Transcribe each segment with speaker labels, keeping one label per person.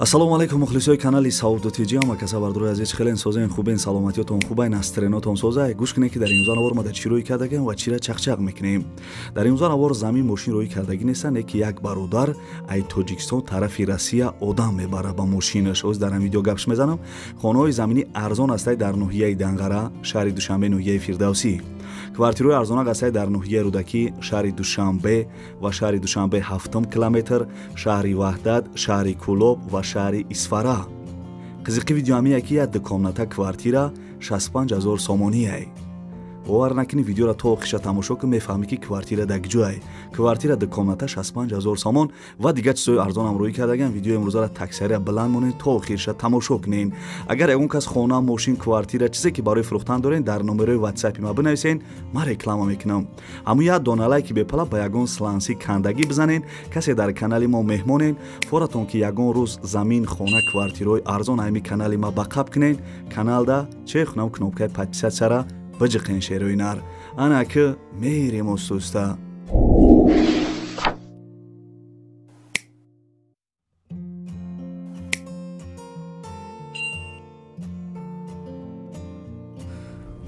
Speaker 1: Ассалому алайкум мухлисои канали Савдо ТЖ. Ҳама каса бардорои азиз, хелен созен, хубен, саломатиётон хубайн, астренотон созай. Гӯш кунед, ки дар имрӯза навор ма дар чӣ рӯй кардагем ва чира чақчақ мекунем. Дар имрӯза навор замин мошин рӯй кардагӣ нестанд, ки як бародар ай Тоҷикистон тарафи Россия одам мебара ба мошинаш. Оз дар ҳам видео гапш мезанам. Хонаҳои заминӣ арзон ҳастай дар ноҳияи Данғара, шаҳри Душанбе, ноҳияи Фирдавсӣ. Квартираҳои арзонак ҳастай дар ноҳияи Рӯдакӣ, шаҳри Душанбе ва шаҳри Душанбе 7 километр, шаҳри Ваҳдат, шаҳри Кӯлоб ва шаҳри Исфара. Қизиқи видео ҳамия ки як дукомната квартира 65 000 сомонияй. Бовар накунӣ, видеоро то охиша тамошо кун, мефаҳмӣ ки квартира дар куҷоай. Квартира дукомната 65 000 сомон ва дигар чизҳои арзонам рӯй кардаган. Видеои имрӯзаро таксария баланд монед, то охирша тамошо кунед. Агар ягон кас хона, мошин, квартира, чизе ки барои фурӯхтан дорен, дар номерои ватсапи ма бинависен, ман реклама мекунам. Ҳамун як дона лайки бепала ба ягон сланси кандагӣ бизанен. Касе дар канали мо меҳмонен, форатон ки ягон рӯз замин, хона, квартираҳои арзон ҳами канали ма ба қаб кунен, каналда чехунам кнопкаи подписатсияра биҷиқен шерои нар. Ана ки мерем остуста.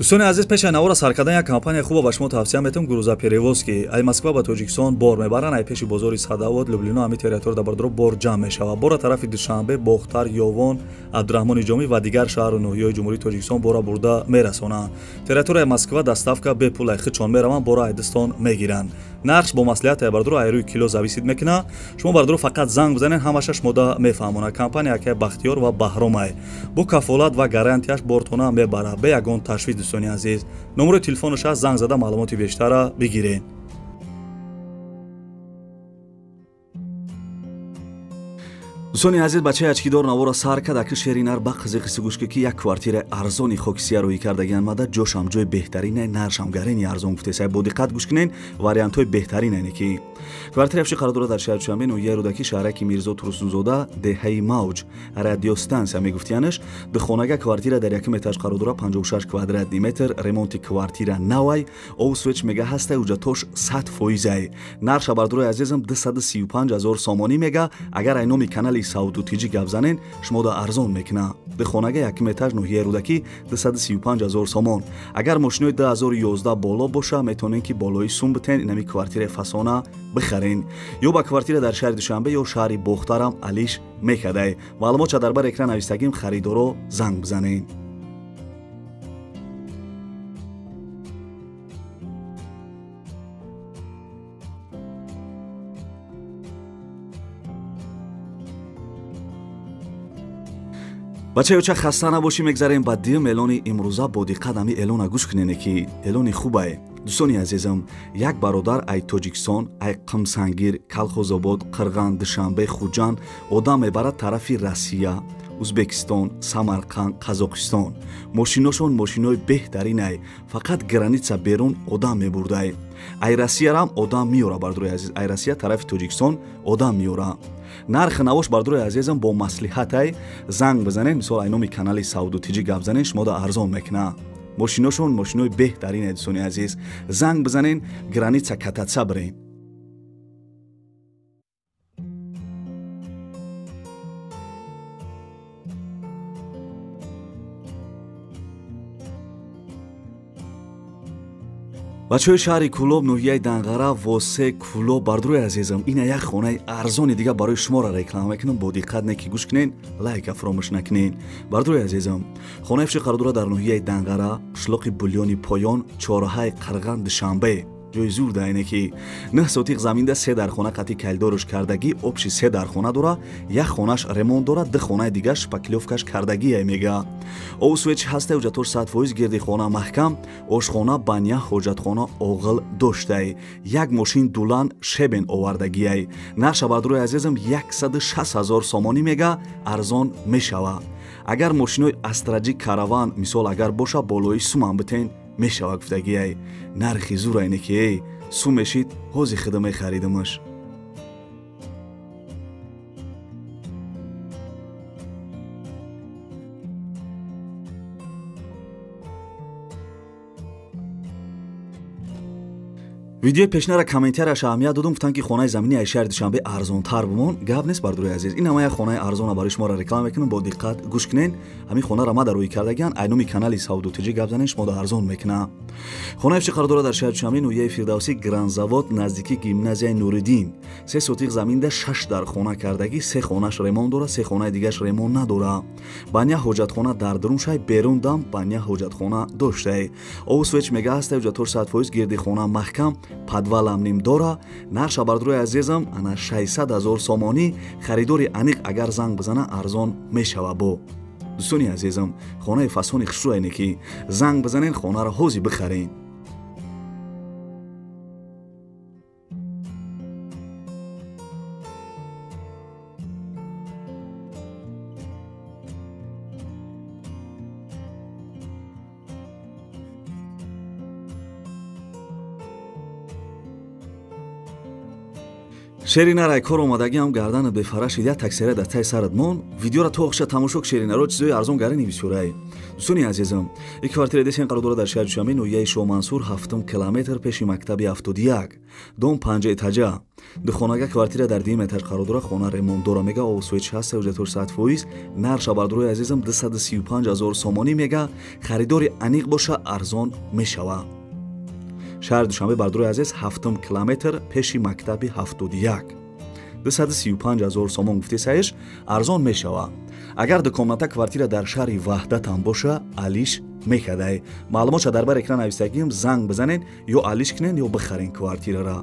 Speaker 1: Дӯстони азиз, пеш аз навора сар кардан як компания хуба ба шумо тавсия метавам, Грузоперевозки. Ай Москва ба Тоҷикистон бор мебаранд, ай пеши бозори Садовод, Люблино, ҳами территория дар бардоро бор ҷамъ мешавад. Бора тарафи Душанбе, Бохтар, Ёвон, Абдураҳмони Ҷомӣ ва дигар шаҳру ноҳияҳои Ҷумҳурии Тоҷикистон бора бурда мерасонанд. Территорияи Москва доставка бепул, ай худшон мераванд, бора айдистон мегиранд. Нархш бо маслиҳат ай бардоро ай рӯи кило зависит мекунад. Шумо бардоро фақат занг бизанед, ҳамаша шумода мефаҳмонад. Компания акай Бахтиёр ва Баҳромай бо кафолат ва гарантияш бортона мебарад, бе ягон ташвиш. Дӯстони азиз, номерои телефонаш ҳаст, занг зада маълумоти бештара бигиред. Дӯстони азиз, бачаи ачкидор навора сар кард, аки шери нар ба қизиқиси гӯш ки як квартираи арзони хокисия рӯй кардагиан мада, ҷошам ҷои беҳтаринай, наршам гарени арзон гуфтесай. Бо диққат гӯш кунен, вариантҳои беҳтаринайне ки квартираи афши қарор дорад дар шаҳри Душанбе, ноҳияи Рӯдакӣ, шаҳраки Мирзо Турсунзода, деҳаи Мавҷ, радиостансия мегуфтиянаш. Духонага квартира дар якум этаж қарор дорад, 56 квадратный метр, ремонти квартира навай, овсвеч мега ҳастай, уҷатош 100%. Нарша бардорои азизам 235 000 сомонӣ мега. Агар ай номи канали Савдо ТЖ гап занен, шумода арзон мекуна. Духонага якум этаж, ноҳияи Рӯдакӣ, 235 000 сомон. Агар мошинои 2011 боло боша, метавонен ки болои сум битен, инами квартираи фасона бихарен. Ё ба квартира дар шаҳри Душанбе ё шаҳри Бохтарам алиш мекардай. Маълумотша дар бар экран навистагим, харидоро занг бизанен. Бачаёча, хаста набошӣ, мегзарем ба дим эълони имрӯза. Бо диққат ҳами эълона гӯш кунене ки эълони хубае. Дӯстони азизам, як бародар ай Тоҷикистон, ай Қимсангир, Калхозобод, Қирған, Душанбе, Хуҷанд одам мебарад тарафи Россия, Узбекистон, Самарқанд, Қазоқистон. Мошиношон мошинои беҳтаринай, фақат граница берун одам мебурдай. Ай Россиярам одам меёра, бардорои азиз, ай Россия тарафи Тоҷикистон одам меёра. Нархи навош бардорои азизам бо маслиҳатай, занг бизанед, мисол ай номи канали Савдо ТЖ гап занед, шумода арзон мекуна. Мошиношон мошинои беҳтаринай, дӯстони азиз, занг бизанен, граница кататса бирен. Бачаҳои шаҳри Кӯлоб, ноҳияи Данғара, Восе, Кӯлоб, бардорои азизам, ина як хонаи арзони дига барои шуморо реклама мекунам. Бо диққат не ки гӯш кунен, лайка фаромӯш накунен. Бардорои азизам, хонаи фиши қарор дорад дар ноҳияи Данғара, қишлоқи Булёни Поён, чораҳаи Қирған, Душанбе. Ҷои зур дайне ки 9 сотиқ заминда 3 дархона қати калидорш кардагӣ, обши 3 дархона дора, як хонаш ремонт дора, 2 хонаи дигар шпаклёвкаш кардагие мега. Овсвеч ҳастай, уҷатош 100%, гирди хона маҳкам, ошхона, баня, ҳоҷатхона оғил доштай. Як мошин дулан шебен овардагиай. Нарша бардорои азизам 160 000 сомонӣ мега, арзон мешава. Агар мошинои Астраҷи Караван мисол агар боша, болои сумам битен мешава гуфтагиай. Нархи зурайне ки эй сум мешид, ҳози худа мехаридимаш. Видеои пешнара комментарияш аҳамият додум, гуфтанд ки хонаи замини аз шаҳри Душанбе арзонтар бимон. Гап нест, бардорои азиз, ин ҳама як хонаи арзона барои шуморо реклама мекунам, бо диққат гӯш кунен. Ҳамин хонара ма дар рӯи кардагиан, айноми канали Савдо ТЖ гап занен, шумо да арзон мекуна. Хонаи чӣ қарор дорад дар шаҳри Душанбе, ноҳияи Фирдавсӣ, Гранзавод, наздики гимназияи Нуриддин. 3 сотиқ заминда 6 дар хона кардагӣ, 3 хонаш ремонт дорад, 3 хонаи дигаш ремонт надорад. Баня ҳоҷатхона дар дарун шай, берун дам баня ҳоҷатхона доштай. Обу свеч мега ҳаста, ҳуҷҷатҳош 100%, гирди хона маҳкам, подвалам ним дора. Нарша бардорои азизам ана 600 000 сомонӣ. Харидори аниқ агар занг бизана арзон мешава. Бо дӯстони азизам, хонаи фасони хушрӯайне ки занг бизанен, хонаро ҳозир бихарен. Шеринарай кор омадагиам гарданат бефара шид, як таксера дар таи сарат мон. Видеора то охша тамошо к шеринаро, чизои арзон гарини бисёрай. Дӯстони азизам, ин квартира десен қарор дорад дар шаҳри Душанбе, ноҳияи Шоҳмансур, 7 километр пеши мактаби 71, дом 5 этажа. Духонага квартира дар 2 метр қарор дорад, хона ремонт дора мега, обу свеч ҳаст, ҳуҷҷатҳош 100%. Нарша бардорои азизам 235 000 сомонӣ мега. Харидори аниқ боша арзон мешава. Шаҳри Душанбе, бардорои азиз, 7 километр пеши мактаби 71, 235 000 сомон гуфтесаеш, арзон мешава. Агар дукомната квартира дар шаҳри Ваҳдатам боша, алиш мекадай. Маълумотша дар бар экран нависагим, занг бизанен, ё алиш кунен, ё бихарен квартирара.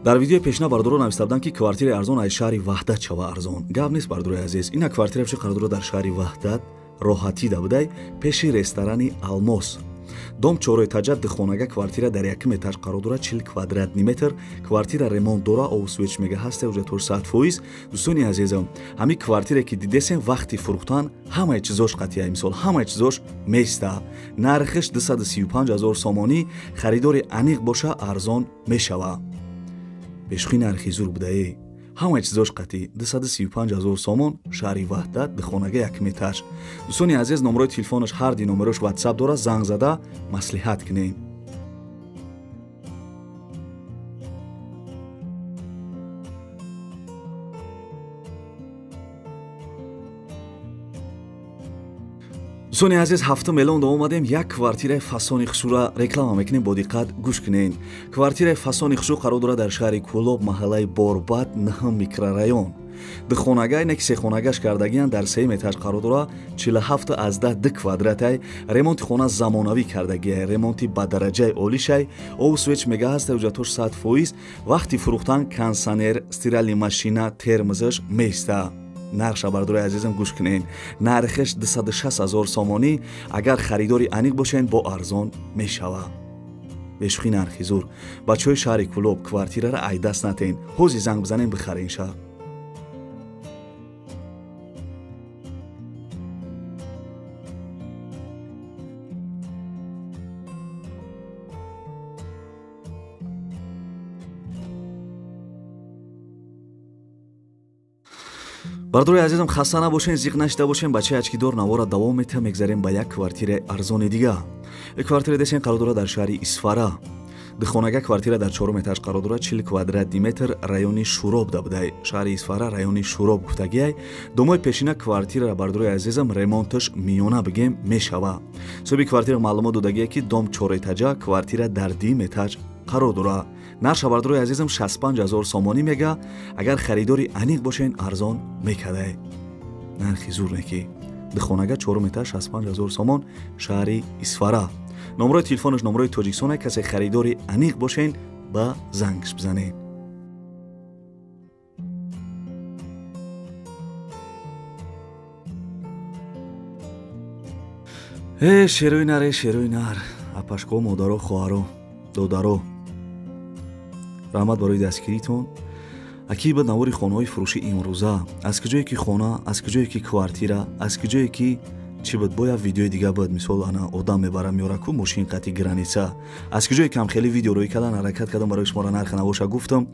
Speaker 1: Дар видеои пешна бардоро нависта буданд ки квартираи арзон аз шаҳри Ваҳдат шава арзон. Гап нест, бардорои азиз, ина квартира чӣ қарор дорад дар шаҳри Ваҳдат, роҳатӣ да будай, пеши ресторани Алмос. Дом 4 этажа, духонага квартира дар 1 этаж қарор дорад, 40 квадратный метр. Квартира ремонт дора, обу свеч мега ҳаста, ҳуҷҷатҳош 100%. Дӯстони азизам, ҳамин квартире ки дидесем, вақти фурӯхтан ҳамаи чизош қатъия, мисол ҳамаи чизош места. Нархиш 235 000 сомонӣ. Харидори аниқ боша арзон мешава. Бешухи нархи зур будае, ҳамаи чизош қатъӣ, 235 000 сомон, шаҳри Ваҳдат, духонага 1 этаж. Дӯстони азиз, номерои телефонаш ҳар ди номерош ватсап дорад, занг зада маслиҳат кунед. Дӯстони азиз, 7 миллион омадем, як квартираи фасони хушрӯра реклама мекунем, бо диққат гӯш кунед. Квартираи фасони хушрӯ қарор дорад дар шаҳри Кӯлоб, маҳаллаи Борбад, 9 микрорайон. Духонага ине ки сехонагаш кардагиян, дар 3 этаж қарор дорад, 47,2 квадратай. Ремонти хона замонавӣ кардагия, ремонти ба дараҷаи олишай, обу свеч мега ҳаста, ҳуҷҷатҳош 100%. Вақти фурӯхтан кондиционер, стиральный машина, термозаш места. Нарша бардорои азизам гӯш кунед, нархиш 260 000 сомонӣ. Агар харидори аниқ бошен, бо арзон мешава. Бешухи нархи зур. Бачаҳои шаҳри Кӯлоб, квартирара айдаст натен, ҳозир занг бизанен, бихарен ша. Бардорои азизам, хаста набошен, зиқ нашида бошен, бачаи ачкидор навора давом мета, мегзарем ба як квартираи арзони дига. Квартира десен қарор дорад дар шаҳри Исфара. Духонага квартира дар 4 этаж қарор дорад, 40 квадратный метр, райони Шуроб да будай. Шаҳри Исфара, райони Шуроб гуфтагиай. Домои пешина квартира, бардорои азизам, ремонташ миёна бигем мешава. Соҳиби квартира маълумот додагие ки дом 4 этажа, квартира дар 2 этаж қарор дорад. Нарша бардорои азизам 65 000 сомонӣ мега. Агар харидори аниқ бошен, арзон мекадай. Нархи зур неки. Духонага 4 этаж, 65 000 сомон, шаҳри Исфара. Номерои телефонаш номерои Тоҷикистон, касе харидори аниқ бошен, ба зангш бизанед. Э шерои нар, э шерои нар, апашко, модаро, хоҳаро, додаро, раҳмат барои дастгиритон. Аки ба навори хонаҳои фурӯшӣ имрӯза, аз куҷое ки хона, аз куҷое ки квартира, аз куҷое ки чӣ буд, бо як видеои дига буд, мисол ана одам мебара меёра ку мошин қати граница, аз куҷое кам хеле видео рӯй кардан, ҳаракат кардам барои шуморо нархи навоша гуфтам.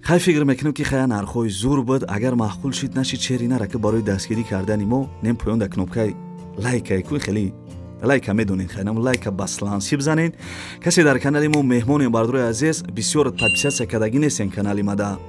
Speaker 1: Хай, фикр мекунем, ки хая нархҳои зур буд. Агар маъқул шид, нашид, шери нарака, барои дастгирӣ кардани мо нем поён дар кнопкаи лайкае ку, хеле лайка медонед, хайнам лайка ба сланси бизанед. Касе дар канали мо меҳмонем, бардорои азиз, бисёр подписаться кардагӣ нестен канали мада,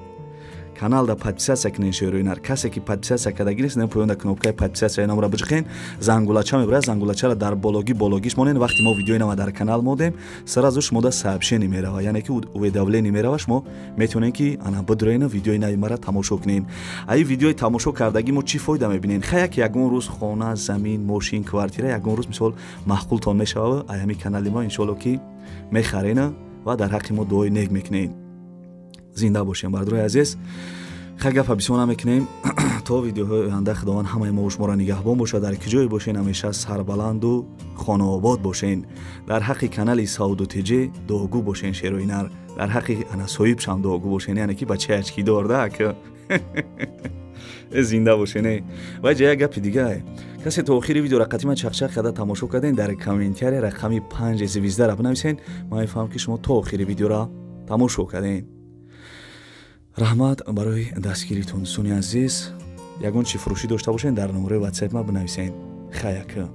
Speaker 1: каналда подписаться кунен, шерои нар. Касе ки подписаться кардагӣ нест, нем поён дар кнопкаи подписаться номра биҷиқен, зангулача мебарад, зангулачаро дар бологӣ бологиш монен. Вақте мо видеои нава дар канал модем, сразу шумода сообщение мерава, яъне ки уведомление мерава. Шумо метавонед, ки ана бидроена, видеои нави мара тамошо кунен. Аи видеои тамошо кардагӣ мо чӣ фоида мебинем? Хая ки ягон рӯз хона, замин, мошин, квартира ягон рӯз, мисол, маъқултон мешава, ай ҳами канали мо иншоалло ки мехарена ва дар ҳаққи мо дуои нек мекунед. Зинда бошем, бардорои азиз. Хай, гапа бисёр намекунем. То видеоҳои оянда Худованд ҳамаи мо шуморо нигаҳбон бошад. Дар куҷое бошен, ҳамеша сарбаланду хонаобод бошен. Дар ҳаққи канали Сауду ТЖ дуогӯ бошен, шерои нар. Дар ҳаққи ана соҳибшам дуогӯ бошен, яъне ки бачаи очкидор да. Зинда бошен. Ва ҷа як гапи дигае: касе то охири видеоро қатима чақчақ карда тамошо кардем, дар комментария рақами 5 звездара бинависен. Ман мефаҳмам, ки шумо то охири видеоро тамошо кардем. Раҳмат барои дастгиритон, дӯстони азиз. Ягон чи фурӯшӣ дошта бошед, дар номерои ватсап ма бинависед. Хаяка.